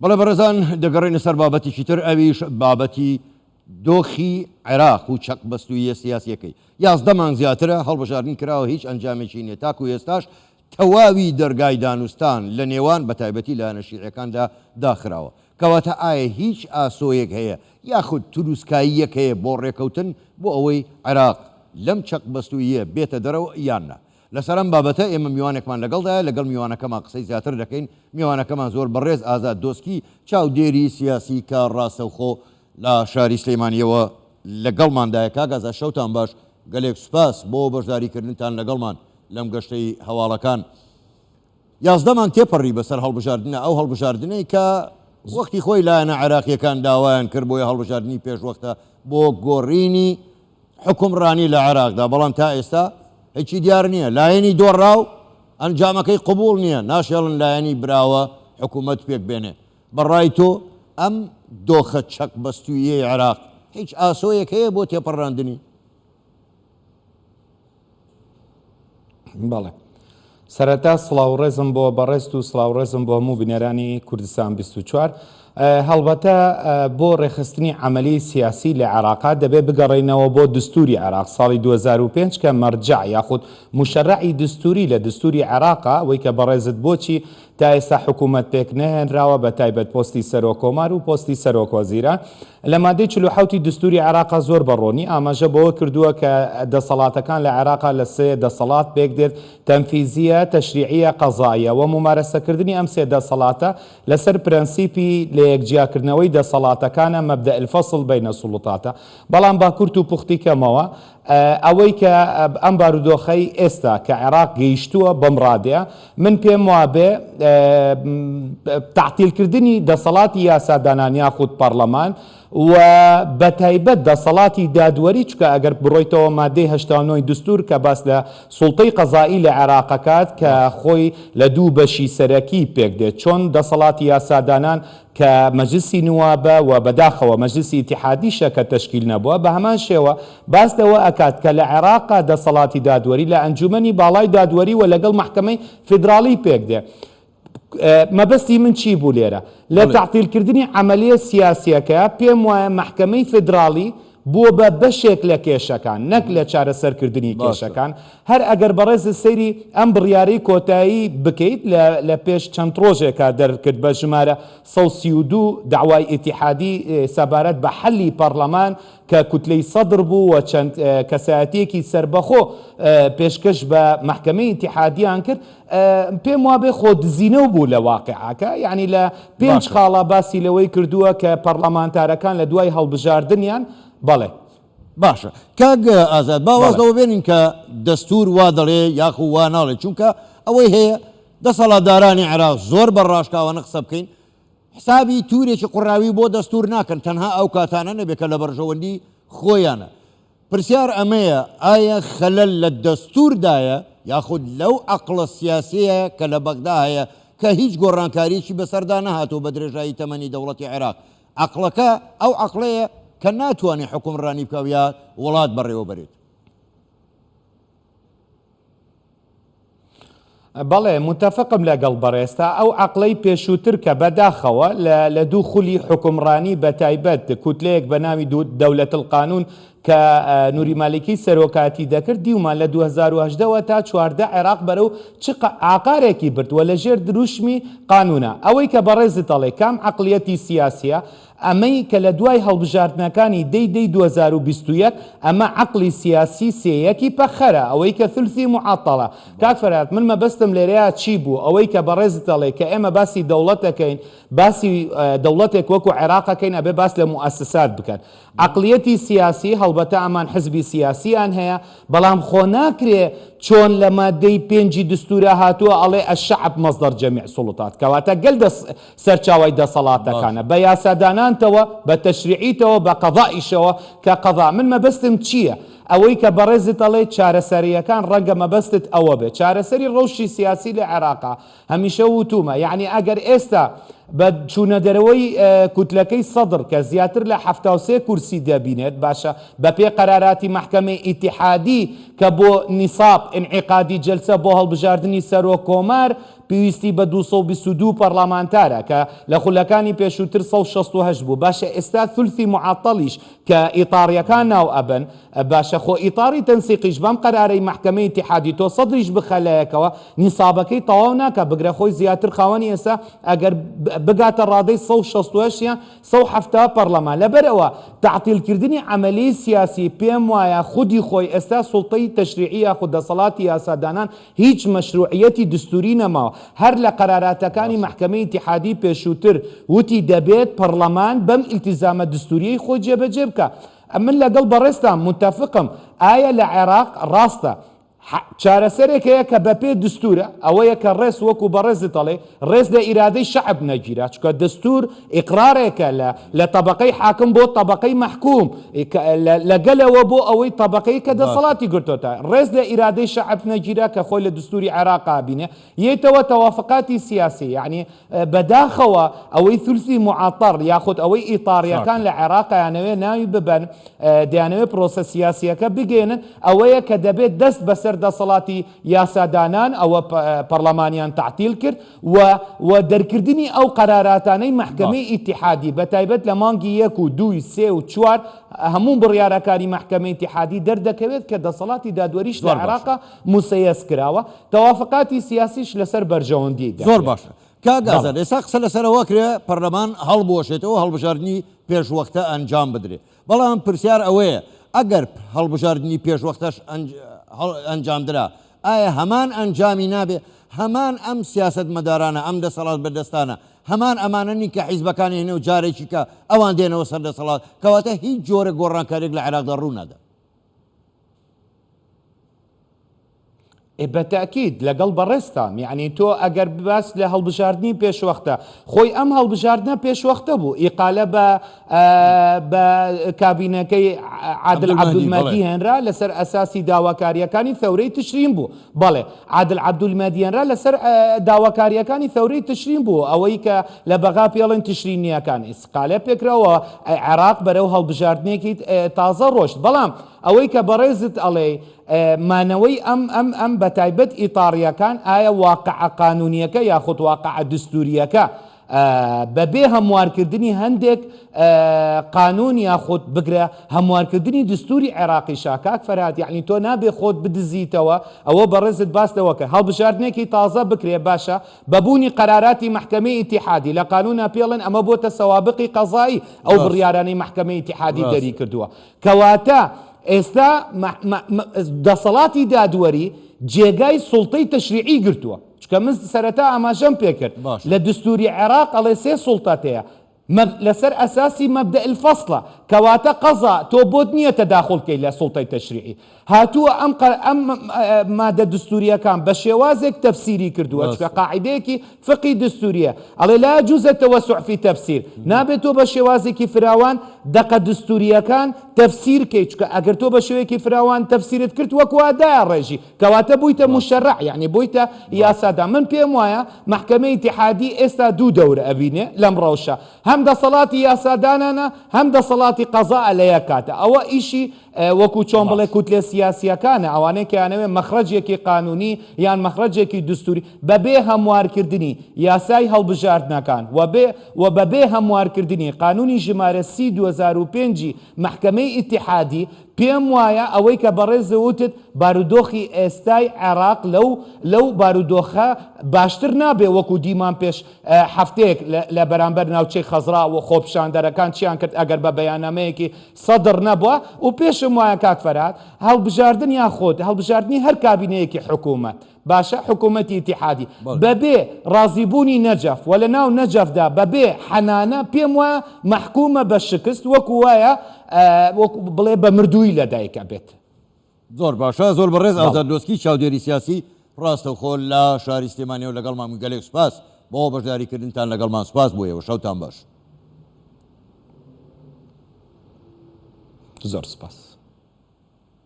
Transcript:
بەڵێ بەڕێزان دەگەڕێینە سەر بابەتێکی تر ئەویش بابەتی دۆخی عێراق و چەقبەستووییە سیاسییەکەی. 11 مانگ زیاترە هەڵبژاردن کراوە هیچ ئەنجامێکی نییە تاکو ئێستاش تەواوی دەرگای دانوستان لە نێوان بەتایبەتی لایەنە شیعیەکاندا داخراوە. کەواتە ئایا هیچ ئاسۆیەک هەیە یاخود تروسکاییەک هەیە بۆ ڕێکەوتن بۆ ئەوەی عێراق لەم چەقبەستووییە بێتە دەرەوە یان نا؟ لەسەر ئەم بابەتە ئێمە میوانێکمان لەگەڵدایە، لەگەڵ میوانەکەمان قسەی زیاتر دەکەین، میوانەکەمان زۆر بەڕێز ئازاد دۆسکی چاودێری سیاسی کە ڕاستەوخۆ لە شاری سلێمانیەوە لەگەڵماندایە. کاک ئازاد شەوتان باش، گەلێک سوپاس بۆ بەشداریکردنتان لەگەڵمان لەم گەشتەی هەواڵەکان. 11 مانگ تێپەڕی بەسەر هەڵبژاردنە، ئەو هەڵبژاردنەی کە وەختی خۆی لایەنە عێراقییەکان داوایان کرد بۆیە هەڵبژاردنی پێشوەختە بۆ گۆڕینی حوکمڕانی لە عێراقدا، بەڵام تا ئێستا هیچی دیار نییە، لایەنی دۆڕاو ئەنجامەکەی قبوڵ نییە، ناشێڵن لایەنی براوە حکوومەت پێک بێنێ. بە ڕای تۆ ئەم دۆخە چەقبەستووییەی عێراق هیچ ئاسۆیەک هەیە بۆ تێپەڕاندنی؟ بەڵێ. سەرەتا سڵاو ڕێزم بۆ بەڕێزت و سڵاو ڕێزم بۆ هەموو بینەرانی کوردستان 24. هەڵبەتە بۆ ڕێکخستنی عەمەلی سیاسی لە عێراقا دەبێ بگەڕێینەوە بۆ دستوری عێراق ساڵی 2005 کە مەرجەع یاخود موشەرەعی دستوری لە دستوری عێراقا ئەوەی کە بەڕێزت بۆچی تا ئێستا حکوومەت پێک نەهێنراوە بە تایبەت پۆستی سەرۆک کۆمار و پۆستی سەرۆک وەزیران. لە مادەی 47 ی دستووری عێراقا زۆر بە ڕوونی ئاماژە بەوە کردووە کە دەسەڵاتەکان لە عێراقا لە سێ دەسەڵات پێک دێت، تەنفیزییە، تەشریعییە، قەزائیە، و مومارەسەکردنی ئەم سێ دەسەڵاتە لەسەر پرەنسیپی لەیەکجیاکردنەوەی دەسەڵاتەکانە، مبدأ الفصل بین السلطات. بەڵام با کورت و پوختی کەمەوە، ئەوەی کە ئەم بارودۆخەی ئێستا کە عێراق گەیشتووە بەم ڕادەیە، من پێم وابێ تەعتیلکردنی دەسەڵاتی یاسادانان یاخود پەڕلەمان و بەتایبەت دەسەڵاتی دادوەری، چونکە ئەگەر بڕۆیتەوە مادەی 89 ی دستور کە باس لە سوڵتەی قەزائی لە عێراق ئەکات کە خۆی لە دوو بەشی سەرەکی پێکدێت چۆن دەسەڵاتی یاسادانان کە مەجلسی نوابە و بەداخەوە مەجلسی ئیتیحادیشە کە تەشکیل نەبووە، بە هەمان شێوە باس لەوە ئەکات کە لە عێراقا دەسەڵاتی دادوەری لە ئەنجومەنی باڵای دادوەری و لەگەڵ مەحکەمەی فیدراڵی پێک دێ. مەبەستی من چی بوو لێرە؟ لە تەعتیلکردنی عەمەلیە سیاسیەکە پێم وایە مەحکەمەی فیدراڵی بووە بە بەشێک لە کێشەکان نەک لە چارەسەرکردنی کێشەکان. هەر ئەگەر بەڕێزت سەیری ئەم بڕیارەی کۆتایی بکەیت لە لە پێش چەند ڕۆژێکا دەرکرد بە ژمارە 132 دەعوای ئیتیحادی سەبارەت بە حەلی پەڕلەمان کە کوتلەی سەدر بوو و چەند کەسایەتیەکی سەربەخۆ پێشکەش بە مەحکەمەی ئیتیحادیان کرد پێم وابێ خۆ دزینەو بوو لە واقیعەکە یانی لە پێنج خاڵا باسی لەوەی کردووە کە پەڕلەمانتارەکان لە دوای هەڵبژاردنیان بەڵێ. باشە کاک ئازاد با واز لەوە بێنین کە دەستور وا دەڵێ یاخو وا ناڵێ چونکە ئەوەی هەیە دەسەڵاتدارانی عێراق زۆر بە ڕاشکاوانە قسە بکەین حسابی تورێکی قوڕاوی بۆ دەستور ناکەن تەنها ئەو کاتانە نەبێت کە لە بەرژەوەندی خۆیانە پرسیار ئەمەیە ئایا خەلەل لە دەستوردایە یاخود لەو عەقڵە سیاسیەیە کە لە بەغدا هەیە کە هیچ گۆڕانکاریەکی بەسەردا نەهاتووە بە درێژایی تەمەنی دەوڵەتی عێراق عەقڵەکە ئەو عەقڵەیە کە ناتوانێت حوکمڕانی بکا و یا وڵات بەڕێوە بەرێت. بەڵێ موتەفقم لەگەڵ بەڕێزتا، ئەو عەقڵەی پێشووتر کە بەداخەوە لە لە دوو خولی حوکمڕانی بەتایبەت کوتلەیەک بە ناوی دولت القانون کە نوری مالیکی سەرۆکاتی دەکرد دیومان لە 2018 وە تا 14 عێراق بەرەو چ عاقارێکی برد و لە ژێر دروشمی قانونە ئەوەی کە بەڕێزت ئەڵێ کام عەقڵیەتی سیاسیە ئەمەی کە لە دوای هەڵبژاردنەکانی دەی دەی 2021 ئەمە عەقڵی سیاسی سێیەکی پەخەرە ئەوەی کە ثلثی معطلە کاک فەرهاد من مەبەستم لێرەیا چی بوو ئەوەی کە بەڕێزت ئەڵێ کە ئێمە باسی دەوڵەت ئەکەین باسی دەوڵەتێک وەکو عێراق ئەکەین ئەبێ باس لە موئەسسات بکەن عەقڵیەتی سیاسی، هەڵبەتە ئەمان حزبی سیاسیان هەیە، بەڵام خۆ ناکرێ چۆن لە مادەی پێنجی دستورا هاتووە ئەڵێ الشعب مصدر جمیع سلطات کەواتە گەل دەس سەرچاوەی دەسەڵاتەکانە بە یاسادانانتەوە بە تەشریعیتەوە بە قەزائیشەوە کە قەزا من مەبەستم چییە ئەوەی کە بەڕێزت ئەڵێ چارەسەرییەکان ڕەنگە مەبەستت ئەوە بێ چارەسەری ڕەوشی سیاسی لە عێراقا هەمیشە وتومە یەعنی ئەگەر ئێستا بە چوونەدەرەوەی کوتلەکەی سەدر کە زیاتر لە 73 کورسی دەبینێت باشە بە پێ قەراراتی مەحکەمەی ئیتیحادی کە بۆ نیساب ئینعیقادی جەلسە بۆ هەڵبژاردنی سەرۆک کۆمار. پێویستی بە 222 پەڕلەمانتارە کە لە خولەکانی پێشووتر 168 بوو، باشە ئێستا ثلثی معەتەڵیش کە ئیتاڕیەکان ناو ئەبەن، باشە خۆ ئیتاڕی تەنسیقیش بەم قەرارەی مەحکەمەی ئیتیحادی تۆ سەدریش بخە لایەکەوە نیسابەکەی تەواو ناکا بگرە خۆی زیاتر خاوەنی ئێستا ئەگەر بگاتە ڕادەی 168 یان 170 پەڕلەمان لەبەرئەوە تەعتیل کردنی عەمەلیی سیاسی پێم وایە خودی خۆی ئێستا سوڵتەی تەشریعی یاخود دەسەڵاتی یاسادانان هیچ مەشروعیەتی دستوری نەماوە هەر لە قەراراتەکانی مەحکەمەی ئیتیحادی پێشووتر وتی دەبێت پەڕلەمان بەم ئیلتیزامە دستوریەی خۆی جێبەجێ بکا من لەگەڵ بەڕێزتان متفقم ئایا لە عێراق ڕاستە چارەسەرێک هەیە کە بەپێ دستورە ئەوەیە کە ڕێز وەکو بەڕێزت ئەڵێ ڕێز لە ئیرادەی شەعب نەگیرا چونکە دستور ئیقرارێکە لە لە تەبەقەی حاکم بۆ تەبەقەی مەحکوم لە گەلەوە بۆ ئەوەی تەبەقەی کە دەسەڵاتی گرتۆتە ڕێز لە ئیرادەی شەعب نەگیرا کە خۆی لە دستوری عێراقا بینێ یەیتەوە تەوافقاتی سیاسی یەعنی بەداخەوە ئەوەی ثلثی معەتەڕ یاخود ئەوەی ئیتاڕیەکان لە عێراق ئەیانەوێ ناوی ببەن دەیانەوێ پرۆسە سیاسیەکە بگەیەنن ئەوەیە کە دەبێت دەست بەسەر دەسەڵاتی یاسادانان ئەوە پەڕلەمانیان تەعتیل کرد و و دەرکردنی ئەو قەراراتانەی مەحکەمەی ئیتیحادی بەتایبەت لە مانگی یەک و دووی سێ و چوار هەموو بڕیارەکانی مەحکەمەی ئیتیحادی دەردەکەوێت کە دەسەڵاتی دادوەریش لە عێراقا موسەیەس کراوە، تەوافقاتی سیاسیش لەسەر بەرژەوەندی دەکرێت. زۆر باشە کاک ئازاد، ئێستا قسە لەسەر ئەوە کرێ پەرلەمان هەڵبوەشێتەوە هەڵبژاردنی پێشوەختە ئەنجام بدرێ، بەڵام پرسیار ئەوەیە ئەگەر هەڵبژاردنی پێشوەختەش ئەنجامدرا ئایا هەمان ئەنجامی نابێ؟ هەمان ئەم سیاسەتمەدارانە، ئەم دەسەڵات بەدەستانە، هەمان ئەمانە نین کە حیزبەکانی هێنێ و جارێکی کە ئەوان دێنەوە سەر دەسەڵات، کەواتە هیچ جۆرە گۆڕانکاریەک لە عێراقدا ڕوو نادا. ئێ بە تەئکید لەگەڵ بەڕێزتام یەعنی تۆ ئەگەر باس لە هەڵبژاردنی پێشوەختە خۆی ئەم هەڵبژاردنە پێشوەختە بوو ئیقالە بە بە کابینەکەی عادل عەبدولمەهدی هێنرا لەسەر ئەساسی داواکارییەکانی ثەورەی تشرین بوو بەڵێ عادل عەبدولمەهدی هێنرا لەسەر داواکارییەکانی ثەورەی تشرین بوو ئەوەی کە لە بەغا پێڵێن تشرینییەکان ئیسقالە پێکراوە عێراق بەرەو هەڵبژاردنێکی تازە ڕۆشت بەڵام ئەوەی کە بەڕێزت ئەڵێی مانەوەی ئەم ئەم ئەم بەتایبەت ئیتاڕیەکان ئایا واقعە قانونیەکە یاخود واقعە دستوریەکە بەبێ هەموارکردنی هەندێک قانون یاخود بگرە هەموارکردنی دستوری عێراقیشا کاک فەرهاد یعنی تۆ نابێ خۆت بدزیتەوە ئەوە بەڕێزت باس لەوە کرد هەڵبژاردنێکی تازە بکرێ باشە بەبوونی قەراراتی مەحکەمەی ئیتیحادی لە قانونا پێڵێن ئەمە بۆتە سەوابقی قەزایی ئەو بڕیارانەی مەحکەمەی ئیتیحادی دەری کردووە کەواتە ئێستا دەسەڵاتی دادوەری جێگای سوڵتەی تەشریعی گرتووە چونکە من سەرەتا ئاماژەم پێکرد لە دستوری عێراق ئەڵێ سێ سوڵتەت هەیە لەسەر ئەساسی مەبدەئ الفەسڵە کەواتە قەزا تۆ بۆت نییە تەداخوڵ بکەیت لە سوڵتەی تەشریعی هاتووە ئەم ئەم مادە دستوریەکان بە شێوازێک تەفسیری کردووە چونکە قاعیدەیەکی فقی دستوریە ئەڵێ لا يجوز التوسع في تفسیر نابێت تۆ بە شێوازێکی فراوان دەقە دستوریەکان تەفسیر کەی چونکە ئەگەر تۆ بە شێوەیەکی فراوان تەفسیرت کرد وەکو ئەدایە ڕێژی کەواتە بوویتە مشەرع یعنی بوویتە یاسادا من پێم وایە مەحکەمەی ئیتیحادی ئێستا دوو دەور ئەبینێ لەم ڕەوشە هەم دەسەڵاتی یاسادانانە هەم دەسەڵاتی قەزاء لە یەک کاتە ئەوە ئیشی وەکو چۆن بڵێ کوتلە سیاسییەکانە، ئەوانەی کە یانەوێ مەخرەجێکی قانونی یان مەخرەجێکی دستوری بەبێ هەموارکردنی یاسای هەڵبژاردنەکان و بێ و بەبێ هەموارکردنی قانونی ژمارە سی 2005 ی مەحکەمەی ئیتیحادی پێم وایە ئەوەی کە بەڕێز وتت بارودۆخی ئێستای عێراق لەو لەو بارودۆخە باشتر نابێ وەکو دیمان پێش هەفتەیەک لە بەرامبەر ناوچەی خەزڕا و خۆپیشاندەرەکان چیان کرد ئەگەر بە بەیاننامەیەکی سەدڕ نەبوە و پێشم وایە کاک فەرهاد هەڵبژاردن یان خۆت هەڵبژاردنی هەر کابینەیەکی حکوومەت باشە حکوومەتی ئیتیحادی بەبێ ڕازیبوونی نەجەف و لە ناو نەجەفدا بەبێ حەنانە پێم وایە مەحکوومە بە شکست وەکو وایە وەکو بڵێ بە مردوویی لەدایک ئەبێت. زۆر باشە زۆر بەڕێز ئازاد دۆسکی چاودێری سیاسی ڕاستەوخۆ لە شاری سلێمانیەوە لەگەڵمان بوون گەلێک سوپاس بۆ بەشداری کردنتان لەگەڵمان سوپاس بۆ ئێوە شەوتان باش. زۆر سوپاس.